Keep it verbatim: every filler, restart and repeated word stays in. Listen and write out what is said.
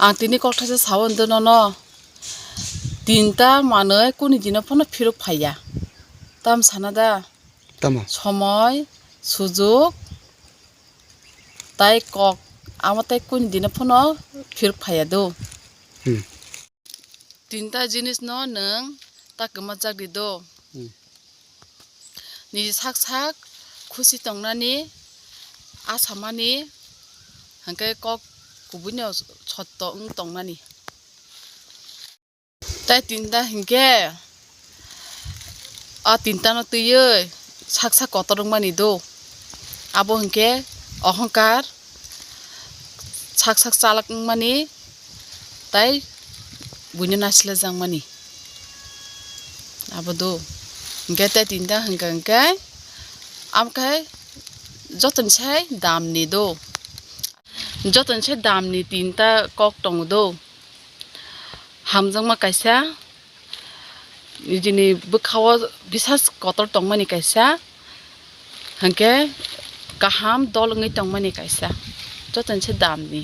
Ang tini kokthaisa sao hwndw nono, tinta manwi kuni dino phano phirok phaiya. Tam sana da? Tamo? Somoi, sujuk, tai kok, amo tai kuni dino phano phirok phaiya do. Hmm. Tinta jinis no nwng ta kwma jak di do. Hmm. Niji sak sak khusi tongnani, asamani, hwnkhe kok kubui no sotto wng tongnani. Tai tinta hinkhe, a tinta no twiwi sak sak kotor wngmani do. Abo hinkhe ohongkar sak sak chalak wngmani tai buino naisle jakmani. Abo do. Hinkhe tai tinta hinkhe hinkhe amkhe jotoni sai damni do. Jotoni sai damni tinta kok tongo do. Hamjakma kaisa, nijini bwkhao bisas kotor tongmani kaisa, hinkhe kaham dol wngwi tongmani kaisa, jotoni se damni.